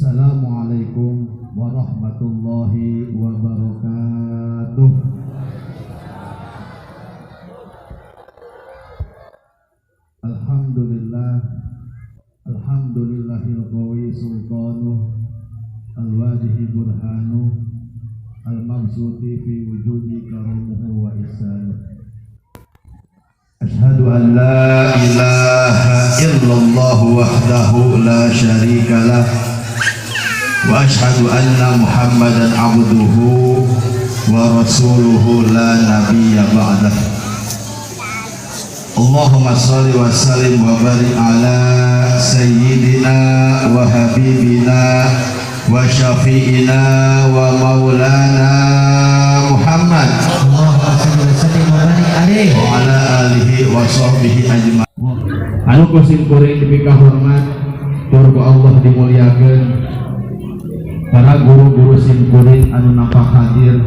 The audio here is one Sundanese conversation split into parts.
Assalamualaikum warahmatullahi wabarakatuh. Alhamdulillah, alhamdulillahil qawi sultanuh, alwajihi burhanuh, al-mabsuti fi wujudi karamuhu wa ihsanuh. Ashhadu an la ilaha illallah wahdahu la syarika lah, wa ashhadu anna Muhammadan abduhu wa rasuluhu la nabiyya ba'dah. Allahumma shalli wa sallim wa barik ala sayyidina wa habibina wa syafi'ina wa maulana Muhammad. Allahumma shalli wa sallim wa barik alaihi wa ala alihi wa sahbihi ajma'in. Anu ku sim kuring dipikahormat tur ku Allah dimuliakeun, para guru-guru sim kuring anu nampak hadir,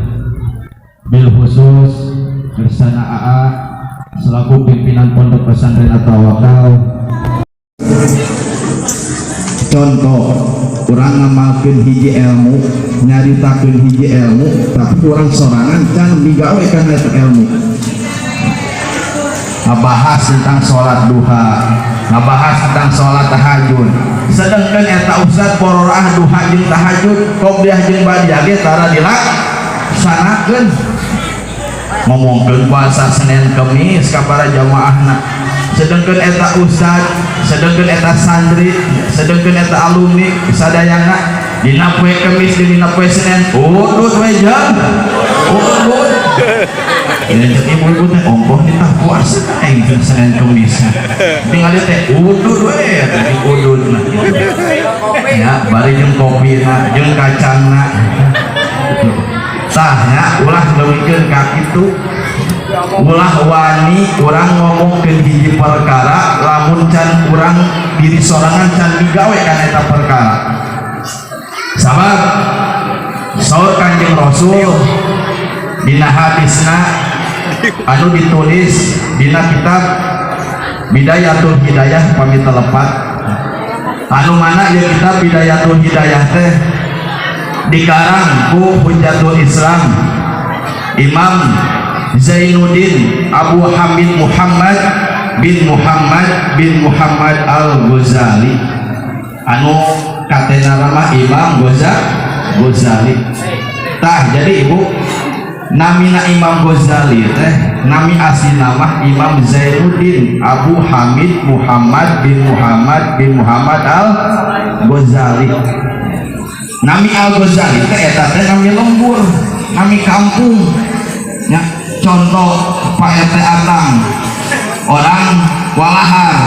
bil khusus bersana AA selaku pimpinan Pondok Pesantren At-Tawakal. Contoh, urang ngamalkeun hiji ilmu, nyaritakeun hiji ilmu, tapi urang sorangan can digawe kana eta ilmu. Ngabahas tentang sholat duha, ngabahas tentang sholat tahajud, sedangkan eta ustad pororaah duha jeung tahajud, qobliyah jeung ba'diyah ge tara dilaksanakeun, ngomongkeun puasa Senin Kemis ka para jamaahna, sedangkan eta ustad, sedangkan eta santri, sedangkan eta alumni sadayana dina poe Kemis jeung dina poe Senin udud we jeung udud. Ya, cek ibu-ibu teh, ongkoh nitah puasa aing jeung Senin Kemis, tinggal teh udud we teh, udud. Nah ya, bari jeung kopina jeung kacangna. Tah nya, ulah leuwihkeun ka kitu. Ulah wani urang ngomongkeun hiji perkara lamun can urang diri sorangan can digawe kana eta perkara. Sabab saur Kanjeng Rasul dina hadisna anu ditulis dina kitab Bidayatul Hidayah, pami telepat, anu mana ieu kitab Bidayatul Hidayah teh dikarang ku Hujjatul Islam Imam Zainuddin Abu Hamid Muhammad bin Muhammad bin Muhammad Al-Ghazali, anu katenara mah Imam Ghazali. Tah, jadi ibu, namina Imam Ghazali teh nami asli nama Imam Zainuddin Abu Hamid Muhammad bin Muhammad bin Muhammad Al Ghazali. Nami Al Ghazali teh eta teh nami lembur, nami kampung ya. Contoh, Pak RT Atang orang Walahar,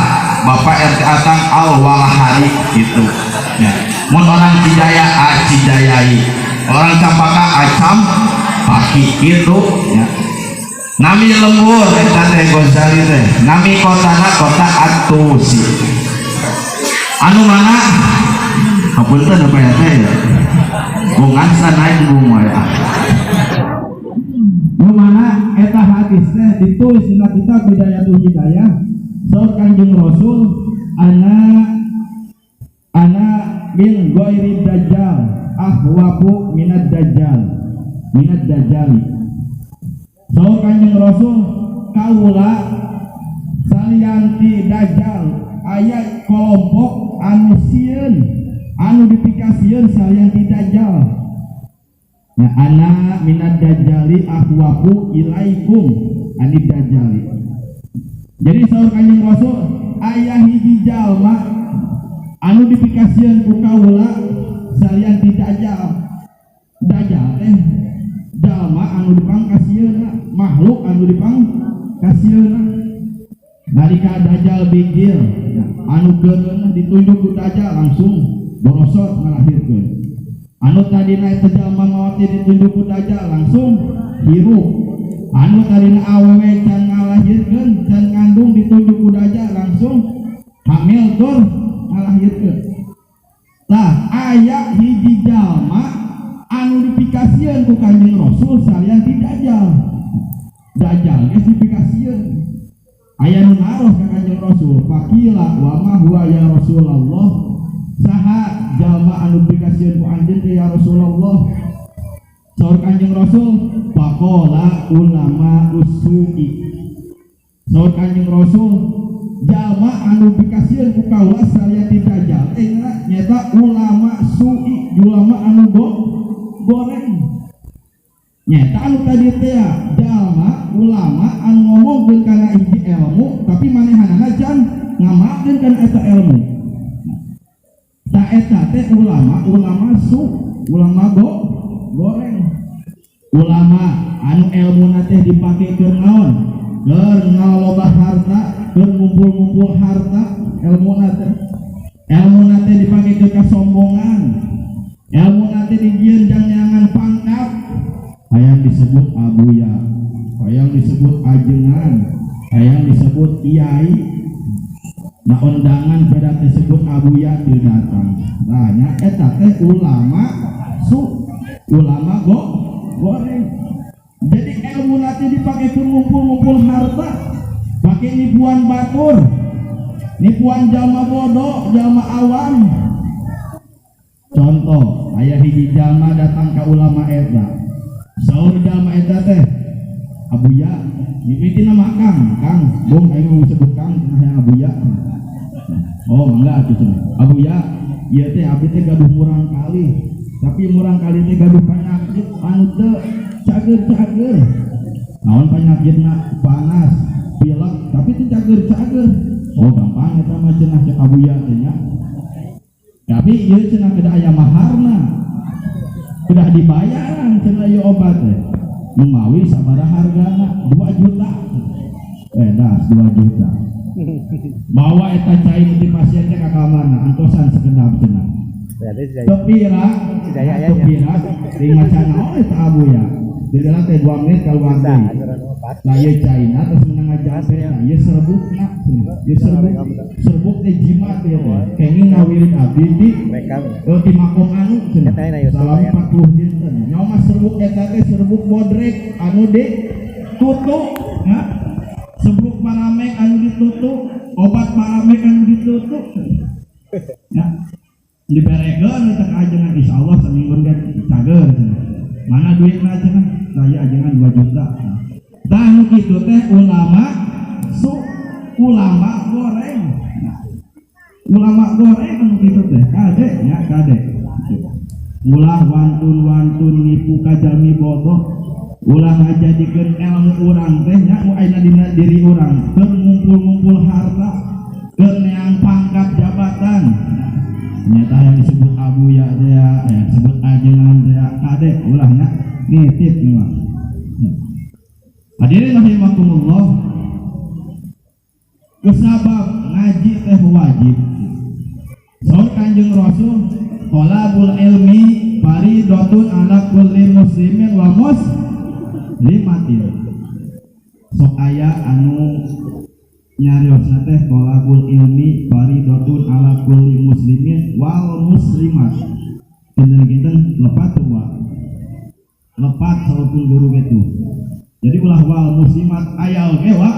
Bapak RT Atang Al Walahari gitu ya. Mun orang Cijaya, A Cijayai, orang Campaka, Acam Paki gitu ya. Nami lembur eta teh Ghazali teh, nami kotana kota Atusi, anu mana hapunten apa ya teh ya, bungan naik bunga ya. Nu mana eta hadis teh ditulis dina kitab Bidayatul Hidayah, saur Kanjeng Rasul, "Ana ana min ghairi dajjal akhwafu minad dajjal, minad dajjali." Saur Kanjeng Rasul, kaula salianti dajjal aya kelompok anu sieun, anu dipikasieun salianti dajjal ya. "Ana minad dajjali akhwafu ilaikum anid dajjali." Jadi saur Kanjeng Rasul, aya hiji jalma anu dipikasieun ku kaula salianti dajjal. Dajjal teh jalma anu dipangkasieunna, makhluk anu dipangkasieunna. Nalika dajjal bigil ya, anu keureunna ditunjuk ku dajjal langsung borosot ngalahirkeun. Anu tadina eta jalma maot ditunjuk ku dajjal langsung hirup. Anu tadina awewe can ngalahirkeun, can ngandung, ditunjuk ku dajjal langsung hamil tur ngalahirkeun. Tah, aya hiji jalma anu dipikasieun ku Kanjeng Rasul salian ti dajjal. Dajjal geus dipikasieun. Aya nu naros ka Kanjeng Rasul, "Faqila wa ma huwa ya Rasulullah?" Saha jalma anu dipikasieun? dipikasieun ku anjeun teh, ya Rasulullah? Saur Kanjeng Rasul, faqala ulama ussu'i. Saur Kanjeng Rasul, jalma anu dikasieun ku kaula salian ti Dajjal teh nyaeta ulama su'i, ulama anu goreng. Nyaeta anu tadi teh ya, jalma ulama anu ngomongkeun kana hiji ilmu, tapi manehanana can ngamalkeun kana eta ilmu. Tah, eta teh ulama ulama su, ulama goreng. Ulama anu ilmu teh dipake keur naon? Keur ngaloba harta, keur ngumpul-ngumpul harta ilmu teh. Ilmu teh dipake ke kasombongan. Ilmu teh dijieun jang neangan pangkat. Hayang disebut abuya, hayang disebut ajengan, hayang disebut kiai. Nah, undangan pada disebut abuya teu datang. Nah, nya eta teh ulama su, ulama goreng. Jadi ilmu nanti dipakai ke ngumpul-ngumpul harta, pakai nipuan batur, nipuan jalma bodoh, jalma awam. Contoh, aya hiji jalma datang ke ulama eta. Saur jalma eta teh, "Abuya," mimiti nama Kang, "Kang, Bung, aing mau sebut Kang, nah yang Abuya." "Oh, mangga atuh," cenah. "Abuya, ieu teh abdi teh gaduh murang kali, tapi murang kali teh gaduh penyakit anu teu cager-cager." "Naon penyakitna?" "Panas, pilek, tapi teu cager-cager." "Oh, gampang eta mah," cenah cek Abuya teh nya. "Tapi ieu," cenah, "kedah aya maharna, kedah dibayaran," cenah, "ieu obat teh." "Numawi sabaraha hargana?" "2 juta." Eh, das 2 juta. Bawa eta cai di pasien teh ka kamarna, "Antosan sekedap," cenah. Tepira, tepira, di macana, oh, eta Abuya. Di teh 2 menit keluar deui. Nah, ieu caina terus menang ngajampe, nah, ieu serbukna, ieu serbuk, serbuk teh jimat ieu teh. Kenging ngawirid abdi di oh, di makom anu cenah. Selama 40 dinten. Nyawa mah serbuk eta teh serbuk bodrek anu di tutup, ya. Serbuk paramek anu ditutup, obat paramek anu ditutup. Ya. Diberekeun eta ka ajengan, insyaallah saminggu ge cager cenah. "Mana duitna?" cenah. "Saya ajengan 2 juta." Tah, nu kitu teh ulama su, ulama goreng. Nah, ulama goreng anu kitu teh kade nya, kade. Ulah wantun-wantun nipu ka jalmi bodoh. Ulah ngajadikeun ilmu urang teh nya nu ayeuna dina diri urang keur ngumpul-ngumpul harta, keur neang pangkat jabatan. Nyata yang disebut abuya teh ya, yang disebut ajengan teh ya, kade ulah nya, nitip nih mah. Hadirin rahimakumullah. Kusabab ngaji teh wajib. Saur Kanjeng Rasul, thalabul ilmi faridatun ala kulli muslimin wa muslimatin. Sok aya anu nyariosna teh thalabul ilmi faridatun ala kulli muslimin wal muslimat. Kinten-kinten lepat tuh, Pak. Lepat saupun guru gitu. Jadi ulah wal muslimat, aya oge wa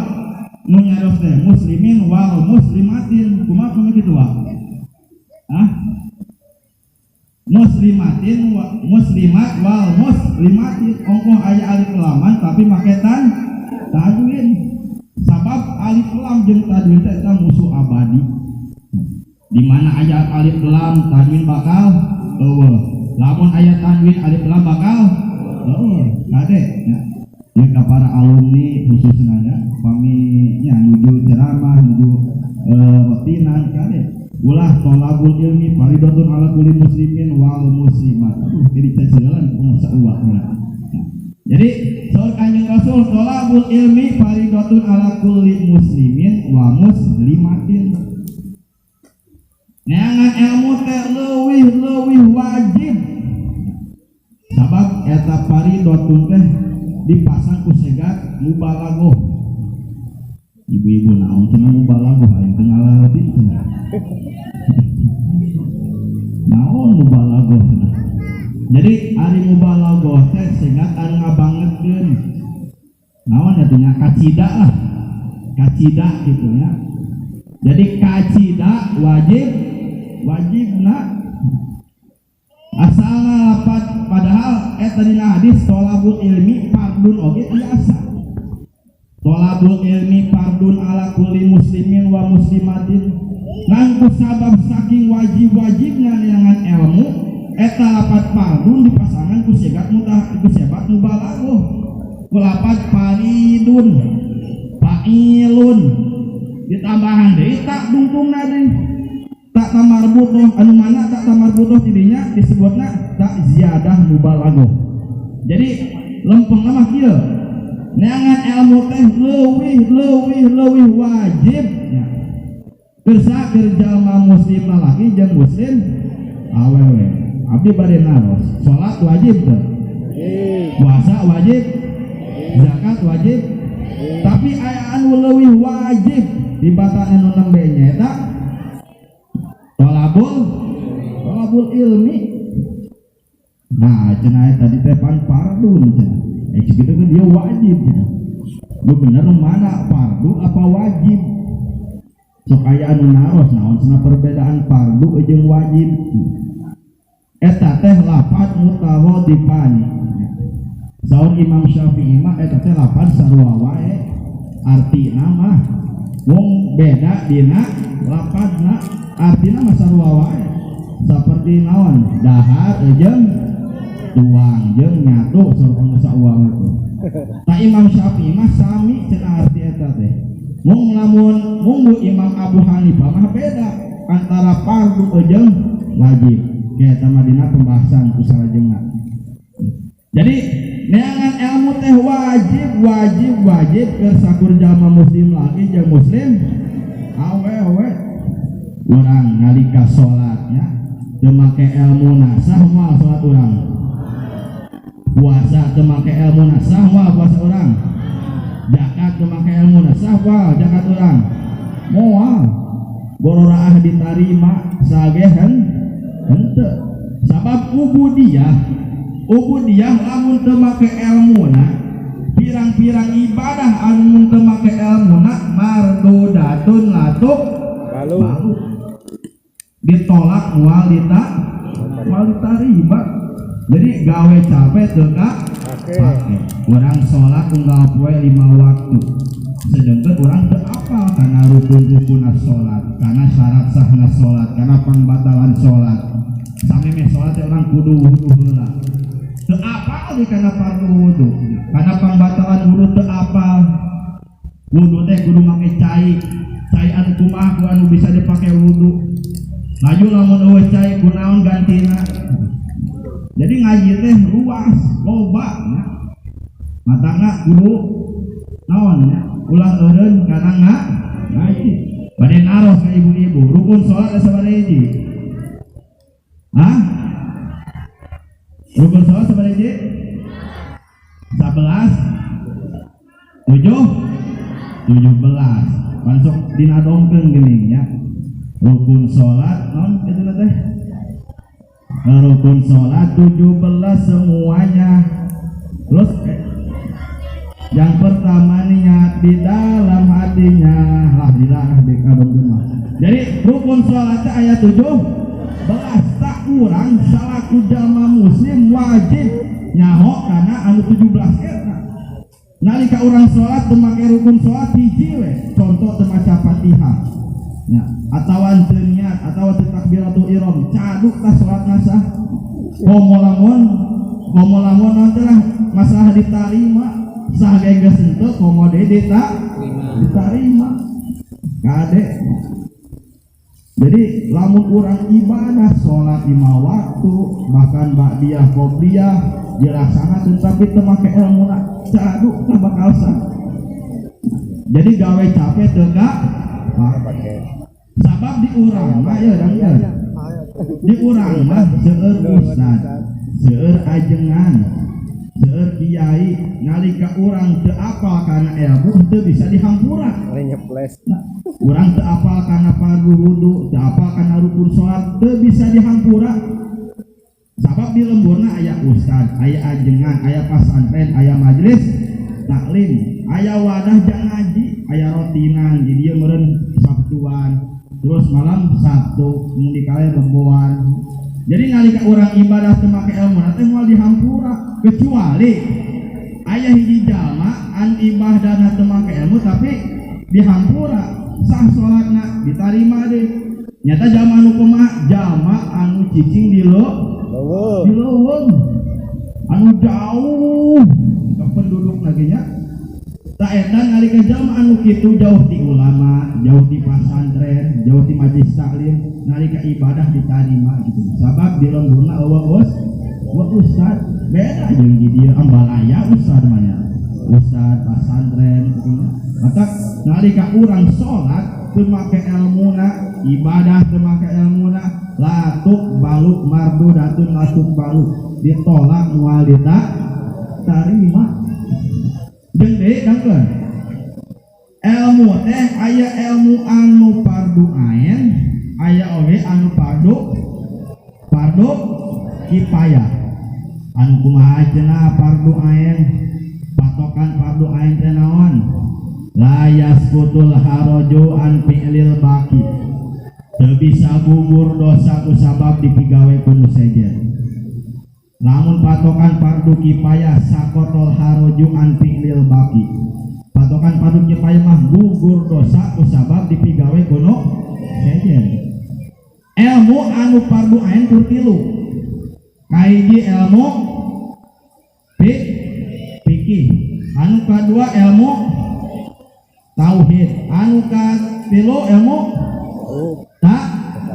nu nyarios teh muslimin wal muslimatin. Kumaha kumaha kitu, Wa? Hah? Muslimatin wa, muslimat wal muslimatin, ongkoh aya alif laman tapi make tanwin. Sabab alif lam jeung tanwin teh eta musuh abadi. Di mana aya alif lam, tanwin bakal eueuh. Lamun aya tanwin, alif lam bakal eueuh. Kade ya. Ya, ka para alumni khususnya nya, pami nya nuju ceramah, nuju rotinan, kade ulah thalabul ilmi faridatun ala kulli muslimin wal muslimat. Aduh, jadi cecelan kumaha sauak. Nah, jadi saur Kanjeng Rasul, thalabul ilmi faridatun ala kulli muslimin wa muslimatin. Neangan ilmu teh leuwih-leuwih wajib, sabab eta faridatun teh dipasang ku sigat mubalaghah. Ibu-ibu, naon cenah mubalaghah? Aing teu ngalarti cenah. Naon mubalaghah cenah? Jadi ari mubalaghah teh sigat anu ngabangetkeun, naon ya nya, kacida lah, kacida gitu ya. Jadi kacida wajib wajibna. Eta dina hadis tolabul ilmi fardun oge biasa. Tolabul ilmi fardun ala kulli muslimin wa muslimatin. Ngan ku sabab saking wajib-wajibna neangan ilmu, eta lapat fardun dipasangan ku sigat mutah, ku sigat mubalaghah, ku lapat faridun, fa'ilun, ditambahan deui ta dungtungna deui ta ta marbutoh, anu mana ta ta marbutoh tidinya disebutna ta ziyadah mubalaghah. Jadi lempeng mah kieu, neangan ilmu teh leuwih leuwih leuwih wajib ya. Kersa keur jalma muslim lalaki jeung muslim awewe. Abdi bade naros, salat wajib teu? Puasa wajib, zakat wajib, tapi aya anu leuwih wajib dibatan anu nembe, nyaeta tolabul ilmi. Nah, cenah tadi teh pan fardun cenah, eh kitu kan dia wajib cenah. Lu bener mana, fardu apa wajib? Sok aya anu naros, naon cenah perbedaan fardu jeung wajib? Eta teh lapat mutarodifani. Saur Imam Syafi'i mah eta teh lapat sarua wae artina mah, mung beda dina lapatna, artina mah sarua wae, seperti naon, dahar jeung tuang jeung nyatu. Saur pengusaha uang itu tak Imam Syafi'i mah sami cenah arti eta teh. Mung lamun munggu Imam Abu Hanifah mah beda antara fardu jeung wajib, kayak mah dina pembahasan ku salajengna. Jadi neangan ilmu teh wajib wajib wajib keur sakur jalma muslim laki jeung muslim awewe. Urang nalika salatnya teu make ilmu, sah moal salat urang? Puasa teu make ilmu, sah moal puasa urang? Zakat teu make ilmu, sah moal zakat urang? Moal, bororaah ditarima sagehen henteu. Sabab ubudiyah, ubudiyah lamun teu make ilmuna, pirang-pirang ibadah anu mun teu make ilmuna mardudatun latuk Balu. Balu, ditolak, moal dita moal ditarima. Jadi gawe capek teu ka Pake. Pake. Urang sholat unggal poe lima waktu, sedangkan urang teu apal karena rukun-rukun sholat, karena syarat sahna sholat, karena pangbatalan sholat. Samemeh sholat teh urang kudu wudu heula, teu apal di kana fardu wudu, karena pangbatalan wudu teu apal. Wudu teh kudu make cai, cai anu kumaha ku anu bisa dipake wudu? Laju lamun euweuh cai, kunaon gantina? Jadi ngaji teh luas, loba nya. Matangna kudu naon nya, ulah eureun kana ngaji. Bade naros ka ibu-ibu, rukun salat sabaraha hiji? Hah? Rukun salat sabaraha hiji? 11, 7, 17. Masuk dina dongkeun geuning nya. Rukun salat naon itu teh? Rukun salat 17 semuanya. Terus yang pertama niat di dalam hatinya lah dilah di kadongkeun mah. Jadi rukun salat teh aya 17. Tak urang salaku jalma muslim wajib nyaho kana anu 17 eta. Nalika urang salat teu make rukun salat hiji we, contoh teu maca Fatihah ya, atawa teu niat atawa teu takbiratul ihram, caduk tah salatna sah. Komo lamun, komo lamun naon teh lah, masalah ditarima sah ge geus henteu, komo deui ditarima kade. Jadi lamun urang ibadah sholat lima waktu, bahkan ba'diyah qobliyah dilaksanakan, tapi teu make ilmu, caduk tah bakal sah. Jadi gawe capek teu ka Pake. Sabab di urang mah ya dangkeun. Di urang mah seueur ustad, seueur ajengan, seueur kiai, nalika urang teu apal kana ilmu teu bisa dihampura. Nyeples. Nah, urang teu apal kana fardu wudu, teu apal kana rukun salat, teu bisa dihampura. Sabab di lemburna aya ustad, aya ajengan, aya pasantren, aya majelis taklim, aya wadah jang ngaji, aya rotinan. Jadi dia meureun Sabtuan, terus malam Sabtu mun dikale Reboan. Jadi nalika urang ibadah teu make ilmu teh moal dihampura, kecuali aya hiji jalma anu ibadahna teu make ilmu tapi dihampura, sah salatna, ditarima deh. Nyata jalma anu kumaha? Jalma anu cicing di lo Leuweung. Di leuweung anu jauh ke penduduk lagi nya. Tah, eta nalika jalma anu kitu jauh ti ulama, jauh ti pasantren, jauh ti majlis taklim, nalika ibadah ditarima gitu, sabab di lemburna euweuh euweuh ustad. Beda jeung di dieu, ambalaya ustad mah nya, ustad pasantren gitu. Maka nalika urang salat teu make elmuna, ibadah teu make elmuna, la tuqbalu, mardudatun la tuqbalu, ditolak, moal diterima. Jeung deui dangkeun ilmu teh aya ilmu anu fardu ain, aya oge anu fardu fardu kifayah. Anu kumaha cenah fardu ain? Patokan fardu ain teh naon? La yasqutul haraju an fi'lil baqi, teu bisa gugur dosa ku sabab dipigawe ku nu sejen. Lamun patokan fardu kifayah, saqothol haraju an fi'lil baqi. Patokan fardu kifayah mah gugur dosa ku sabab dipigawe ku nu sejen. Ilmu anu fardu ain tur tilu. Kahiji ilmu fikih, anu kadua ilmu tauhid, anu katilu ilmu tak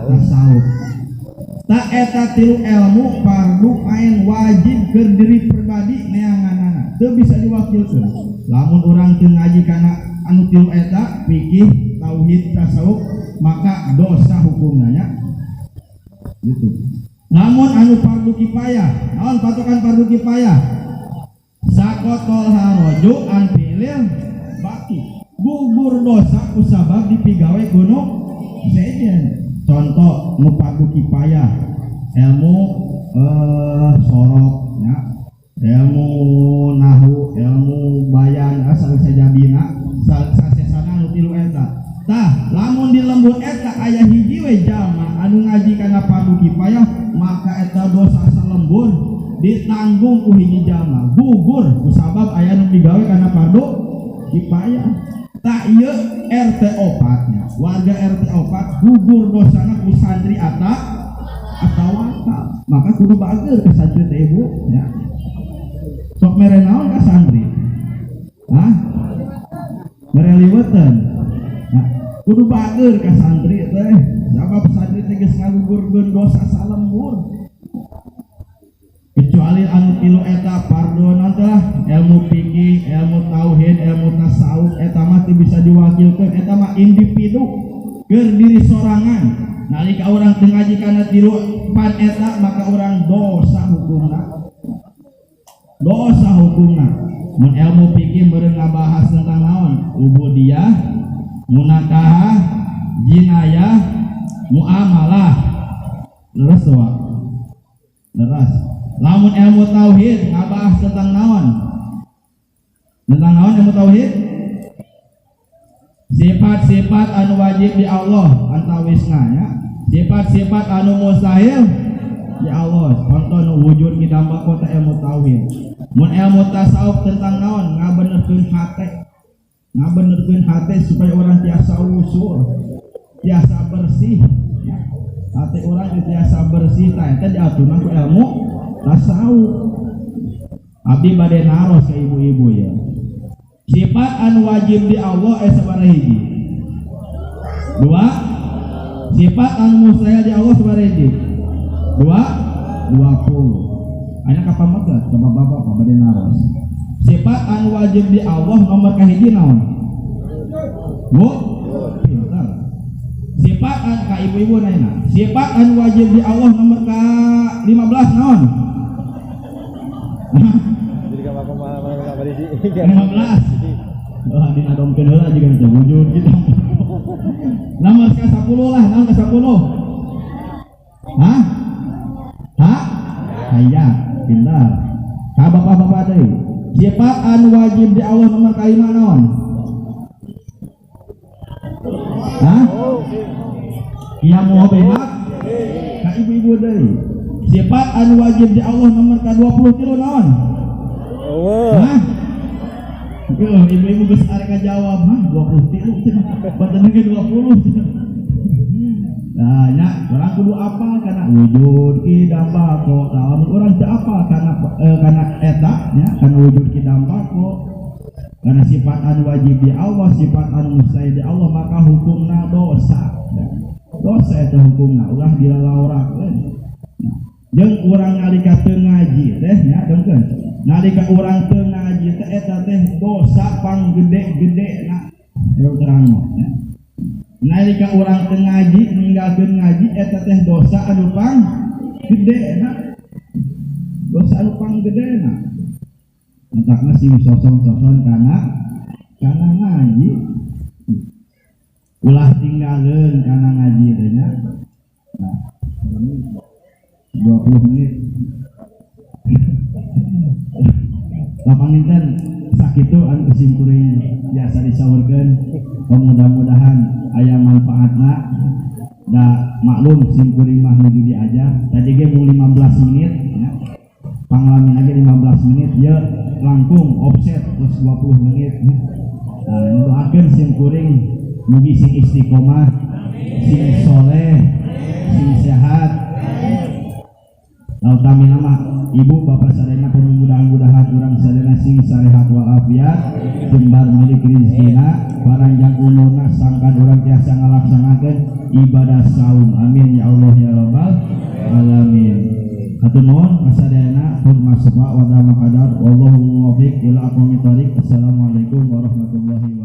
tasawuf. Tah, eta tilu ilmu fardu ain, wajib keur diri pribadi neanganana, teu bisa diwakilkeun. Lamun urang teu ngaji kana anu tilu eta, fikih, tauhid, tasawuf, maka dosa hukumna nya gitu. Namun anu fardu kifayah naon? Patokan fardu kifayah, saqothol haraju an fi'lil baqi, gugur dosa ku sabab dipigawe ku nu sejen. Contoh nu fardu kifayah, ilmu sorof ya, ilmu nahu, ilmu bayan, asal sajabina sasesana nu tilu eta. Tah, lamun di lembur eta aya hiji we jalma anu ngaji kana fardu kifayah, maka eta dosa salembur ditanggung ku hiji jalma, gugur ku sabab aya nu digawe kana fardu kifayah. Tah, ieu RT 4 nya, warga RT 4 gugur dosana ku santri ata atau maka kudu bager ke santri teh, ibu ya. Sok mere naon ka santri? Hah? Mere liwetan. Nah, kudu bager ka santri teh, sabab santri teh geus ngagugurkeun dosa salembur, kecuali anu tilu eta fardu lah, ilmu fikih, ilmu tauhid, ilmu tasawuf, eta mah teu bisa diwakilkeun, eta mah individu keur diri sorangan. Nalika urang teu ngaji kana tilu pan eta, maka urang dosa hukumna, dosa hukumna. Mun ilmu fikih meureun ngabahas tentang naon? Ubudiyah, munakahah, jinayah, muamalah. Leres tuh, Pak? Leres. Lamun ilmu tauhid ngabahas tentang naon? Tentang naon ilmu tauhid? Sifat-sifat anu wajib di Allah antawisna nya, sifat-sifat anu mustahil di Allah, contoh nu wujud ngidamba kota, ilmu tauhid. Mun ilmu tasawuf tentang naon? Ngabenerkeun hate, ngabenerkeun hate supaya orang tiasa usul, tiasa bersih ya. Hate orang tiasa bersih. Tah, eta diaturna ku ilmu tasawuf. Abdi bade naros ke ibu-ibu ya, sifat anu wajib di Allah sabaraha hiji? Dua. Sifat anu mustahil di Allah sabaraha hiji? Dua, 20. Aya ka pamegat ka bapak-bapak, bade naros. Sifat anu wajib di Allah nomor kahiji naon, Bu? Pintar. Sifat anu ka ibu-ibu nanya, sifat anu wajib di Allah nomor ka 15 naon? Jadi ka bapak mana mana apa di 15. Wah, dina domkeun heula juga bisa wujud gitu. Nomor ke 10 lah, nomor ke 10. Hah? Hah? Hayat, pintar. Ka bapak-bapak deui. Sifat anu wajib di Allah nomor ka-5 naon? Hah? Iya, mau behak? Ka ibu-ibu deui. Sifat anu wajib di Allah nomor ka-23 naon? Eueuh. Hah? Yo, ibu-ibu geus arek ngajawab, hah 23 cenah. Badan ge 20 cenah. Nah, nya urang kudu apal kana wujud qidam baqa. Nah, lamun urang teu apal kana eta nya, kana wujud qidam baqa, karena sifat anu wajib di Allah, sifat anu mustahil di Allah, maka hukumna dosa. Ya. Dosa itu hukumna, ulah dilalaurakeun. Nah, jeung urang nalika teu ngaji teh nya dongkeun. Nalika urang teu ngaji teh eta teh dosa panggede-gede na. Terang terang mah ya. Nalika urang teu ngaji, ninggalkeun ngaji eta teh dosa anu pang gede na. Dosa anu panggede na. Matakna sing soson-soson kana ngaji. Ulah tinggalkeun kana ngaji teh nya. Nah, 20 menit. Lapanginten sakitu anu simkuring biasa disaurkeun, mudah-mudahan aya manfaatna. Da maklum simkuring mah nuju diajar tadi ge mung 15 menit ya. Panglamin aja 15 menit ya, langkung offset terus 20 menit ya. Nah, doakeun simkuring mugi sing istiqomah, sing soleh, sing sehat. Utamina mah ibu bapak sadayana, mudah-mudahan urang sadayana sing sarehat walafiat, jembar milik rizkina, paranjang umurna, sangkan urang tiasa ngalaksanakeun ibadah saum. Amin ya Allah ya rabbal alamin. Hatur nuhun kasadayana, pun masuk wa dama qadar, wallahu muwaffiq ila aqwamit thoriq. Assalamualaikum warahmatullahi.